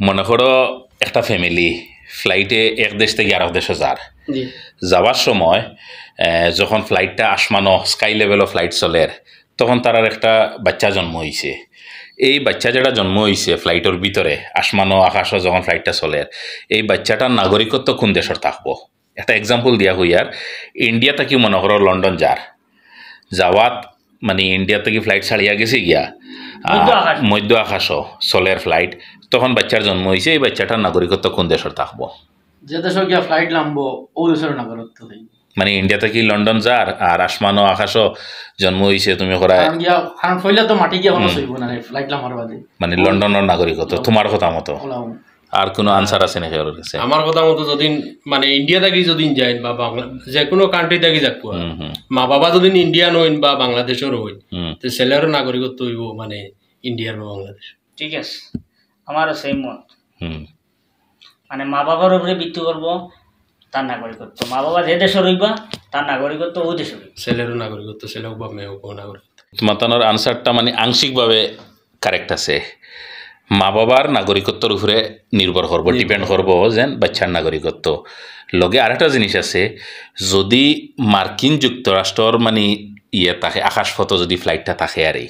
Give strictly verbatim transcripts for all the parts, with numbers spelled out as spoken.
মনে করো একটা ফ্যামিলি ফ্লাইটে এক দেশ থাকি আরক দেশো যার। জি। যাওয়ার সময়, এ, যখন ফ্লাইটটা আসমানো, স্কাই লেভেলো ফ্লাইট চলের, তখন তারার একটা বাচ্চা জন্ম অইছে। এই বাচ্চা যেটা জন্ম অইছে ফ্লাইটর ভিতরে, আসমানো আকাশো যখন ফ্লাইটটা চলের, এই বাচ্চাটার নাগরিকত্ব কোন দেশর থাকবো? একটা এক্সাম্পল দিয়া কইয়ার, ইন্ডিয়া থাকি মনে করো লন্ডন যার, যাওয়াত মানে ইন্ডিয়া থাকি ফ্লাইট ছাড়িয়া গেছে গিয়া, আ, মধ্য আকাশ। মধ্য আকাশো চলের ফ্লাইট, তখন বাচ্চার জন্ম অইছে, এই বাচ্চাটার নাগরিকত্ব কোন দেশর থাকবো? যে দেশো গিয়া ফ্লাইট লামবো, ও দেশর নাগরিকত্ব থাকবো। মানে ইন্ডিয়া থাকি লন্ডন যার, আর আসমানো আকাশো জন্ম অইছে, তুমি করা কারণ গিয়া, কারণ পয়লা তো মাটি গিয়া মানুষ হুম। অইবো না, ফ্লাইট লামার বাদে। মানে ও লন্ডনর নাগরিকত্ব, ও তোমার কথা মতো। ওলাও। আর কোনো আনসার আছে নাকি ওর কাছে? আমার কথা মতো যদি মানে ইন্ডিয়া থাকি যদি যাইন বা বাংলা, যে কোনো কান্ট্রি থাকি যাক, হুম, হুম। মা বাবা যদি ইন্ডিয়ান অইন বা বাংলাদেশর অইন, হুম। তো ছেলেরও নাগরিকত্ব অইবো মানে ইন্ডিয়ার বা বাংলাদেশ। ঠিক আছে, আমারও সেম মত। হুম। মানে মা বাবার উপরে ভিত্তি করবো তার নাগরিকত্ব। মা বাবা যে দেশর অইবা, তার নাগরিকত্ব ও দেশর অইবো। ছেলেরও নাগরিকত্ব, ছেলে হোক বা মেয়ে হোক, ও নাগরিকত্ব। তোমার তানোর আনসারটা মানে আংশিকভাবে কারেক্ট আছে। মা বাবার নাগরিকত্বর উপরে নির্ভর করবো, নির্ভর। ডিপেন্ড করবো যেন বাচ্চার নাগরিকত্ব। লগে আরেকটা জিনিস আছে, যদি মার্কিন যুক্তরাষ্ট্রর মানে ইয়ে থাকে, আকাশপথ যদি ফ্লাইটটা থাকে আর এই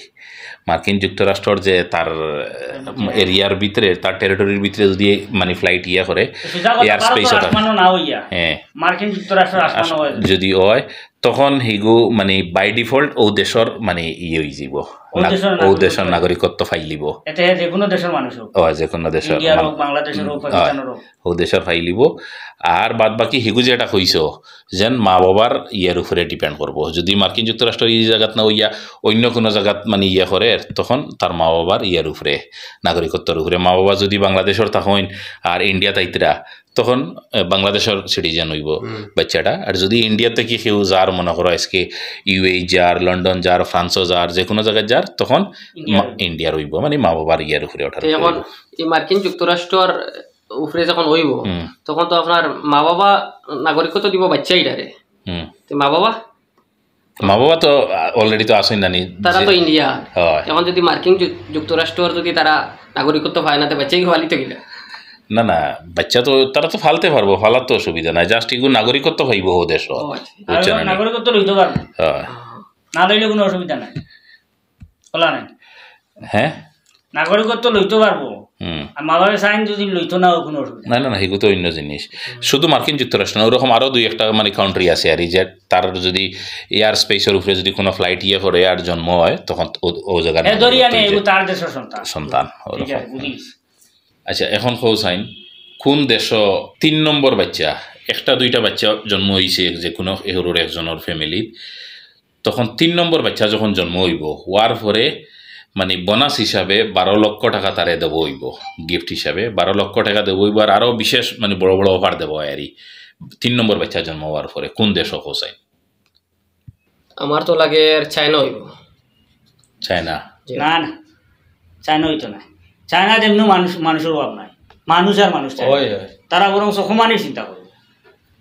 মার্কিন যুক্তরাষ্ট্রর যে তার, আহ, এরিয়ার ভিতরে, তার টেরিটরির ভিতরে যদি মানে ফ্লাইট ইয়ে করে, সোজা কথা, এয়ার ভারতর স্পেসও থাকে। আসমানও না অইয়া, হ্যাঁ। মার্কিন যুক্তরাষ্ট্রর আসমানও আস-, অয়। যদি অয়, তখন হিগু মানে by default ও দেশর মানে ইয়ে অইযিবো, ও নাগ-, দেশর ও নাগরিকত্ব দেশর অইযিবো। নাগরিকত্ব পাইলিবো। এতে যে কোনো দেশর মানুষ হোক। অয়, যে কোনো দেশর ইন্ডিয়ার মানুষ। হোক, বাংলাদেশর হোক, অয়, পাকিস্তানর হোক। ও দেশর পাইলিবো। আর বাদ বাকি হিগু যেটা কইছো, যেন মা বাবার ইয়ের উপরে ডিপেন্ড করবো। যদি মার্কিন যুক্তরাষ্ট্র এই জাগাত না অইয়া অন্য কোনো জাগাত মানে ইয়ে করে, তখন তার মা বাবার ইয়ের উপরে, নাগরিকত্বর উপরে। মা বাবা যদি বাংলাদেশর থাকইন আর ইন্ডিয়াত আইতরা, তখন, এ, বাংলাদেশর সিটিজেন অইবো হুম। বাচ্চাটা। আর যদি ইন্ডিয়া থাকি কেউ যার, মনে করো আজকে ইউএই যার, লন্ডন যার, ফ্রান্সও যার, যে কোনো জাগাত যার, তখন ইন্ডিয়ার মা-, অইবো। ইন্ডিয়ার অইবো, মানে মা বাবার ইয়ের উপরে ওঠার তো উপরে এখন অইবো। এই মার্কিন যুক্তরাষ্ট্রর উপরে যখন অইবো, হুম। তখন তো আপনার মা বাবা নাগরিকত্ব দিবো বাচ্চাইটারে। হুম। তো মা বাবা? মা বাবা তো, আ, already তো আছইন নানি, তারা যে তো ইন্ডিয়া। হয়। এখন যদি মার্কিন যু-, যুক্তরাষ্ট্রর যদি তারা নাগরিকত্ব পায় না, তো বাচ্চাই পালিত কিনা? না, না, বাচ্চা তো, তারা তো ফালতে পারবো, ফালার তো অসুবিধা নাই, just এগু নাগরিকত্ব পাইবো ও দেশর। ও, আচ্ছা। বুঝছো আর না? নাগরিকত্ব লইতে পারবো। হয়। না লইলে কোনো অসুবিধা নাই। খোলা নাই। হ্যাঁ? নাগরিকত্ব লইতে পারবো। হুম। আর মা বাবা চাইন যদি লইতো না, কোনো অসুবিধা না, না, না, এগু তো অন্য জিনিস। হুম। শুধু মার্কিন যুক্তরাষ্ট্র না, ওরকম আরো দুই একটা মানে কান্ট্রি আছে আর এই যে তার যদি এয়ার স্পেসর উপরে যদি কোনো ফ্লাইট ইয়ে করে আর জন্ম হয়, তখন ও, ও জায়গার এ নাগরিকত্ব ধরিয়া নেই, হইছে এগু তার দেশর সন্তান। সন্তান, ঠিক ওরকম। আছে, বুঝিস। আচ্ছা, এখন কও চাইন, কোন দেশো তিন নম্বর বাচ্চা, একটা দুইটা বাচ্চা জন্ম হইছে যে কোনো এহুরুর একজনর ফ্যামিলিত, তখন তিন নম্বর বাচ্চা যখন জন্ম হইবো, হওয়ার পরে মানে বোনাস হিসাবে বারো লক্ষ টাকা তারে দেবো হইবো, গিফট হিসাবে বারো লক্ষ টাকা দেবো হইবো, আর আরো বিশেষ মানে বড় বড় অফার দেবো হয় আর কি। তিন নম্বর বাচ্চা জন্ম হওয়ার পরে কোন দেশো কও চাইন? আমার তো লাগে আর চায়না হইবো। চায়না? জি। না, না, চায়না হইতো না। চায়না যেমন মানুষ, মানুষের অভাব নাই, মানুষ আর মানুষ চায়না। ওই, ওই। তারা বরং সমানই চিন্তা করে।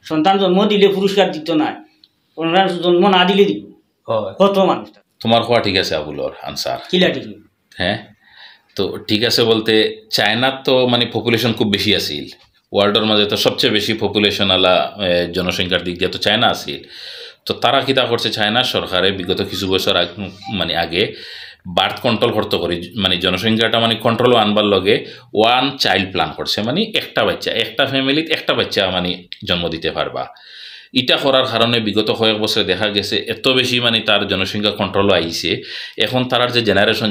সন্তান জন্ম দিলে পুরস্কার দিত না, সন্তান জন্ম না দিলে দিব। ওই। কত মানুষ। তোমার কথা ঠিক আছে আবুলর আনসার। কিলা ঠিক? হ্যাঁ, তো ঠিক আছে বলতে চায়নাত তো মানে পপুলেশন খুব বেশি আছিল, ওয়ার্ল্ডর মাঝে তো সবচেয়ে বেশি পপুলেশন আলা, এ, জনসংখ্যার দিক দিয়ে তো চায়না আছিল। তো তারা কিতা করছে, চায়না সরকারে বিগত কিছু বছর আগ-, মানে আগে বার্থ কন্ট্রোল করতে করি, মানে জনসংখ্যাটা মানে কন্ট্রোল আনবার লগে ওয়ান চাইল্ড প্ল্যান করছে, মানে একটা বাচ্চা, একটা ফ্যামিলিত একটা বাচ্চা মানে জন্ম দিতে পারবা। ইটা করার কারণে বিগত কয়েক বছরে দেখা গেছে এত বেশি মানে তার জনসংখ্যা কন্ট্রোল আইছে, এখন তারার যে জেনারেশন,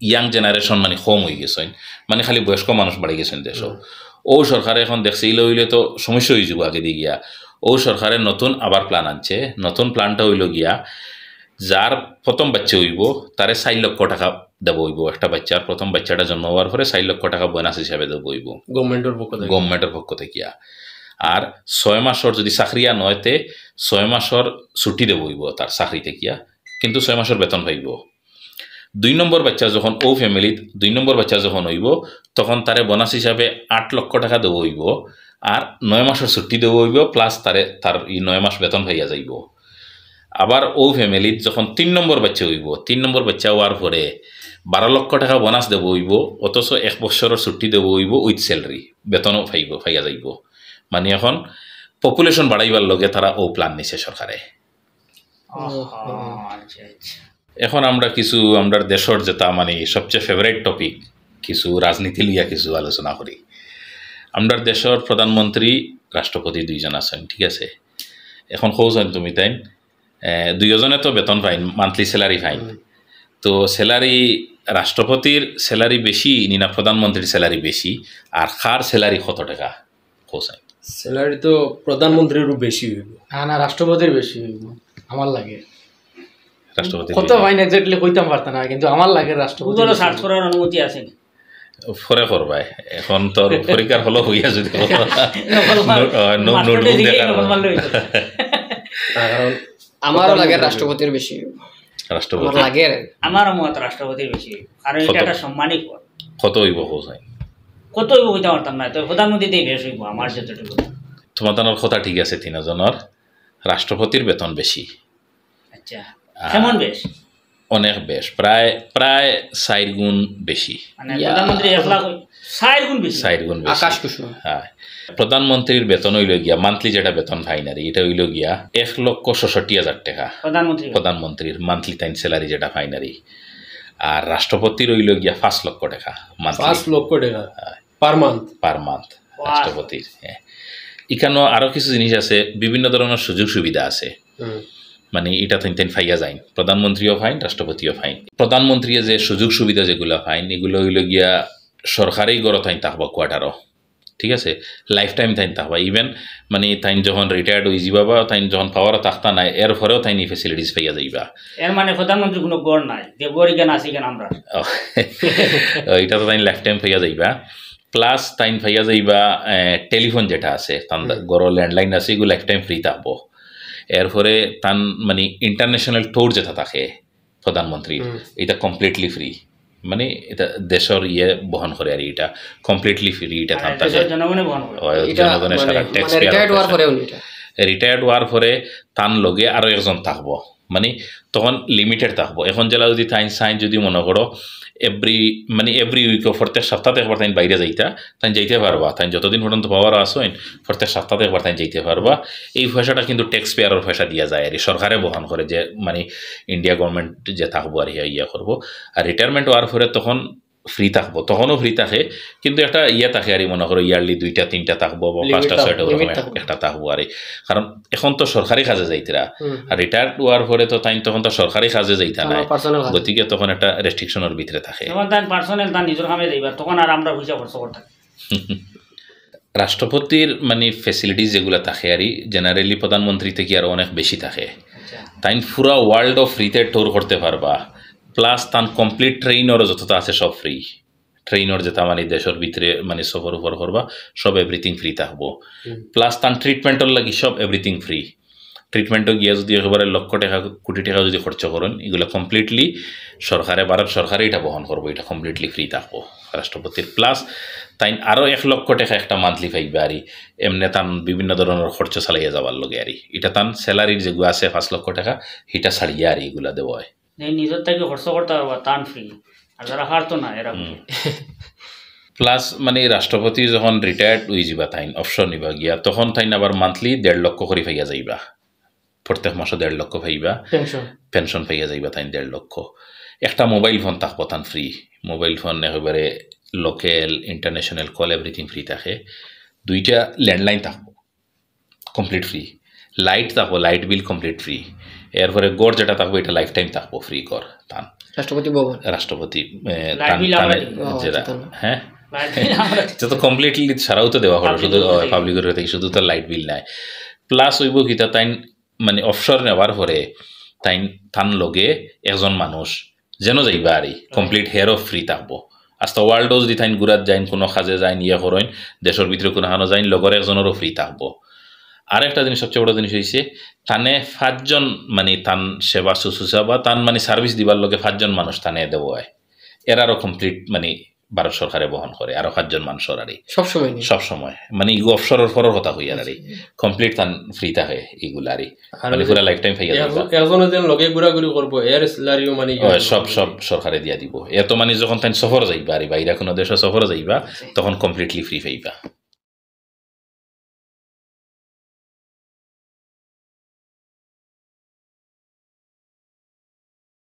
ইয়াং জেনারেশন মানে কম হয়ে গেছে, মানে খালি বয়স্ক মানুষ বাড়ি গেছেন দেশো। হুম। ও সরকারে এখন দেখছে ইলে হইলে তো সমস্যা হয়ে যাবো আগে দিয়ে গিয়া। ও সরকারে নতুন আবার প্ল্যান আনছে, নতুন প্ল্যানটা হইল গিয়া যার প্রথম বাচ্চা হইব তারে চার লক্ষ টাকা দেবো হইব, একটা বাচ্চার প্রথম বাচ্চাটা জন্ম হওয়ার পরে চার লক্ষ টাকা বোনাস হিসাবে দেবো হইব গভর্নমেন্টর পক্ষ থেকে। গভর্নমেন্টর পক্ষ থেকে। আর ছয় মাসর যদি চাকরিয়া নয় তে ছয় মাসর ছুটি দেবো হইব তার চাকরি থেকে, কিন্তু ছয় মাসর বেতন পাইব। দুই নম্বর বাচ্চা যখন ও ফ্যামিলিত দুই নম্বর বাচ্চা যখন হইব, তখন তারে বোনাস হিসাবে আট লক্ষ টাকা দেবো হইব, আর নয় মাসর ছুটি দেবো হইব, প্লাস তারে তার এই নয় মাস বেতন পাইয়া যাইব। আবার ও ফ্যামিলিত যখন তিন নম্বর বাচ্চা হইব, তিন নম্বর বাচ্চা হওয়ার পরে বারো লক্ষ টেকা বোনাস দেওয়া অইবো, অথচ এক বছরর ছুটি দেওয়া অইবো with salary, বেতনও পাইবো, পাইয়া যাইবো। মানে, এখন পপুলেশন বাড়াইবার লগে তারা অউ প্ল্যান নিছে সরকারে। আচ্ছা, আচ্ছা। এখন আমরা কিছু আমরার দেশর যেটা, মানে, সবচেয়ে ফেভারিট টপিক, কিছু রাজনীতি লইয়া কিছু আলোচনা করি। আমরার দেশর প্রধানমন্ত্রী, রাষ্ট্রপতি দুইজন আছইন, ঠিক আছে? এখন কওছইন তুমি তাইন, এ, দুইজনে তো বেতন পাইন, মান্থলি স্যালারি পাইন। তো স্যালারি, রাষ্ট্রপতির স্যালারি বেশি নি না প্রধানমন্ত্রীর স্যালারি বেশি? আর কার স্যালারি কত টেকা? কওছইন। স্যালারি তো প্রধানমন্ত্রীরও বেশি অইবো। না, না, রাষ্ট্রপতির বেশি অইবো, আমার লাগে। রাষ্ট্রপতি কত পাইন exactly কইতাম পারতাম না, কিন্তু আমার লাগে রাষ্ট্রপতি Google-ও বেশি search অইবো। করার অনুমতি আছে নি? পরে করবায়, এখন তোর পরীক্ষার হলো হইয়া যদি নো-, আহ, নো-, নোটবুক দেখার। না, কারণ আমারও লাগে রাষ্ট্রপতির বেশি অইবো। রাষ্ট্রপতি। আমার লাগে। আমারও মত রাষ্ট্রপতির বেশি অইবো, কারণ এটা কত? একটা সম্মানী পদ। কত অইবো কওছইন? কত অইবো কইতাম পারতাম না, তবে প্রধানমন্ত্রীতেই বেশ অইবো আমার যতটুকু। তোমার কথা ঠিক আছে, তিনজনর রাষ্ট্রপতির বেতন বেশি। আচ্ছা, আহ, কেমন বেশ? অনেক বেশ, প্রায়, প্রায় চাইর গুণ বেশি। মানে ইয়া। প্রধানমন্ত্রী এক লাখ, চাইর গুণ বেশি। চাইর গুণ বেশি। আকাশ কুসুম। হ্যাঁ। প্রধানমন্ত্রীর বেতন অইলো গিয়া, মান্থলি যেটা বেতন পাইন আর, এটা অইলো গিয়া এক লক্ষ ছষট্টি হাজার টেকা। প্রধানমন্ত্রী। প্রধানমন্ত্রীর মান্থলি তাইন স্যালারি যেটা পাইন আর। আর রাষ্ট্রপতির অইলো গিয়া পাঁচ লক্ষ টেকা মান্থলি। পাঁচ লক্ষ টেকা? হ্যাঁ। Per month? Per month। বাহ। রাষ্ট্রপতির, হ্যাঁ। ইখানো আরো কিছু জিনিস আছে, বিভিন্ন ধরনর সুযোগ সুবিধা আছে। হুম। মানে, এটা তাইন তাইন পাইয়া যাইন, প্রধানমন্ত্রীও পাইন, রাষ্ট্রপতিও পাইন। প্রধানমন্ত্রীয়ে যে সুযোগ সুবিধা যেগুলা পাইন, এগুলা অইলো গিয়া সরকারি ঘরো তাইন থাকবা কোয়ার্টারো, ঠিক আছে? Life time তাইন থাকবা। Even, মানে, তাইন যখন রিটায়ার্ড অইযিবা বা তাইন যখন পাওয়ারো থাকতা নায়, এরপরেও তাইন ই facilities পাইয়া যাইবা। এর মানে প্রধানমন্ত্রীর কোনো ঘর নাই, যে ঘর ইখান আছে ইখান আমরা। ও, এটা তো তাইন life time পাইয়া যাইবা। Plus তাইন পাইয়া যাইবা, এ, টেলিফোন যেটা আছে, তান হুম। ঘরো landline আছে, এগুলো life time free থাকবো। এরপরে তান, মানে, international tour যেটা থাকে প্রধানমন্ত্রীর, হুম। এটা completely free। মানে, এটা দেশর ইয়ে বহন করে আর, এটা completely free, এটা মানে, থাকতে দেশর জনগণে বহন করে। হয়, এটা জনগণের মানে, সারা মানে, taxpayer রিটায়ার্ড হওয়ার পয়সা। পরে উনি এটা। রিটায়ার্ড হওয়ার পরে তান লগে আরো একজন থাকবো, মানে, তখন limited থাকবো। এখন যেলা যদি তাইন চাইন, যদি মনে করো every, মানে, every week-ও, প্রত্যেক সপ্তাহে একবার তাইন বাইরে যাইতা, তাইন যাইতে পারবা। তাইন যতদিন পর্যন্ত পাওয়ার আছইন, প্রত্যেক সপ্তাহে একবার তাইন যাইতে পারবা। এই পয়সাটা কিন্তু taxpayer-র পয়সা দিয়া যায় আর, সরকারে বহন করে, যে, মানে, ইন্ডিয়া গভর্নমেন্ট যে থাকবো আর, ইয়া, ইয়া করবো। আর রিটায়ারমেন্ট হওয়ার পরে তখন ফ্রি থাকবো, তখনও ফ্রি থাকে, কিন্তু একটা ইয়ে থাকে আর, মনে করো ইয়ারলি দুইটা তিনটা থাকবো বা limit পাঁচটা থাকবো, ছয়টা, ওরকম limit এক-, থাকবো। একটা থাকবো আর। কারণ এখন তো সরকারি কাজে যাইতরা, হুম। আর রিটায়ার্ড হওয়ার পরে তো তাইন তখন তো সরকারি কাজে যাইতা আমার নায়, personal কাজ। গতিকে তখন একটা রেস্ট্রিকশনের ভিতরে থাকে। যেমন তাইন personal তান নিজের কামে যাইবা, তখন আর আমরা পয়সা খরচ করতাম। রাষ্ট্রপতির, মানে, facilities যেগুলা থাকে আর, generally প্রধানমন্ত্রী থাকি আরো অনেক বেশি থাকে। আচ্ছা। তাইন পুরা ওয়ার্ল্ডও ফ্রিতে ট্যুর করতে পারবা, প্লাস তান কমপ্লিট ট্রেইনরও যতটা আছে সব ফ্রি। ট্রেইনর যেটা, মানে, দেশর ভিতরে, মানে, সফর উফর করবা, সব এভরিথিং ফ্রি থাকবো। হুম। প্লাস তান ট্রিটমেন্টর লাগি সব এভরিথিং ফ্রি। ট্রিটমেন্টও গিয়া যদি একেবারে লক্ষ টেকা, কোটি টেকা যদি খরচ করেন, এগুলা কমপ্লিটলি সরকারে, ভারত সরকারে এটা বহন করবো, এটা কমপ্লিটলি ফ্রি থাকবো রাষ্ট্রপতির। প্লাস তাইন আরো এক লক্ষ টেকা একটা মান্থলি পাইবা আর, এমনে তান বিভিন্ন ধরনর খরচ চালাইয়া যাবার লগে আর। এটা তান স্যালারির যেগুলো আছে পাঁচ লক্ষ টেকা, এটা ছাড়িয়া আর এগুলা দেওয়া হয়। যে নিজর থাকি খরচ করতে পারবা, তান ফ্রি, আর যারা পারতো না, এরা হুম। ফ্রি। প্লাস, মানে, রাষ্ট্রপতি যখন রিটায়ার্ড হয়ে যাইবা, তাইন অবসর নিবা গিয়া, তখন তাইন আবার মান্থলি দেড় লক্ষ করে পাইয়া যাইবা, প্রত্যেক মাসে দেড় লক্ষ পাইবা, পেনশন। পেনশন পাইয়া যাইবা তাইন দেড় লক্ষ। একটা মোবাইল ফোন থাকবো তান ফ্রি, মোবাইল ফোন একেবারে local, international call, everything free থাকে। দুইটা ল্যান্ডলাইন থাকবো, কমপ্লিট ফ্রি। লাইট থাকবো, লাইট বিল কমপ্লিট ফ্রি। এরপরে ঘর যেটা থাকবো, এটা লাইফ টাইম থাকবো, ফ্রি ঘর তান। রাষ্ট্রপতি ভবন। রাষ্ট্রপতি, এ, লাইট তান, বিল তান আমরা দিই। ও, যেটা, আচ্ছা, তান। হ্যাঁ? লাইট বিল আমরা দিই। এটা তো কমপ্লিটলি সারাও তো দেওয়া হয়, পাবলিক শুধু, ঘর থেকে। পাবলিক ঘর থেকে শুধু তো লাইট বিল নাই। প্লাস হইব কিতা, তাইন, মানে, অবসর নেওয়ার পরে তাইন, তান লগে একজন মানুষ যেন যাইবা আর, কমপ্লিট হেরও ফ্রি থাকবো। আস্তা ওয়ার্ল্ডও যদি তাইন ঘুরাত যাইন, কোনো কাজে যাইন, ইয়ে করইন, দেশর ভিতরে কোনো হানো যাইন, লগর একজনেরও ফ্রি থাকবো। আর একটা জিনিস, সবচেয়ে বড় জিনিস হইছে, তানে পাঁচজন, মানে, তান সেবা শুশ্রূষা বা তান, মানে, সার্ভিস দিবার লগে পাঁচজন মানুষ তানে দেওয়া হয়। এরারও কমপ্লিট, মানে, ভারত সরকারে বহন করে, আরো পাঁচজন মানুষর আর ই। সব সময় নি? সব সময়, মানে, ইগু অবসরর পরর কথা কইয়ার আর ই। কমপ্লিট তান ফ্রি থাকে ইগুলা আর ই। আর মানে, ওই যে পুরা লাইফ টাইম পাইয়া একজন- যাইবা। একজনে যেন লগে ঘুরাঘুরি করবো, এর স্যালারিও মানে ইয়ে ওই, করবো। সব, সব সরকারে দিয়া দিব। এর তো মানে যখন তাই সফর যাইবা আর ই, বাইরে কোনো দেশে সফর যাইবা, তখন কমপ্লিটলি ফ্রি পাইবা।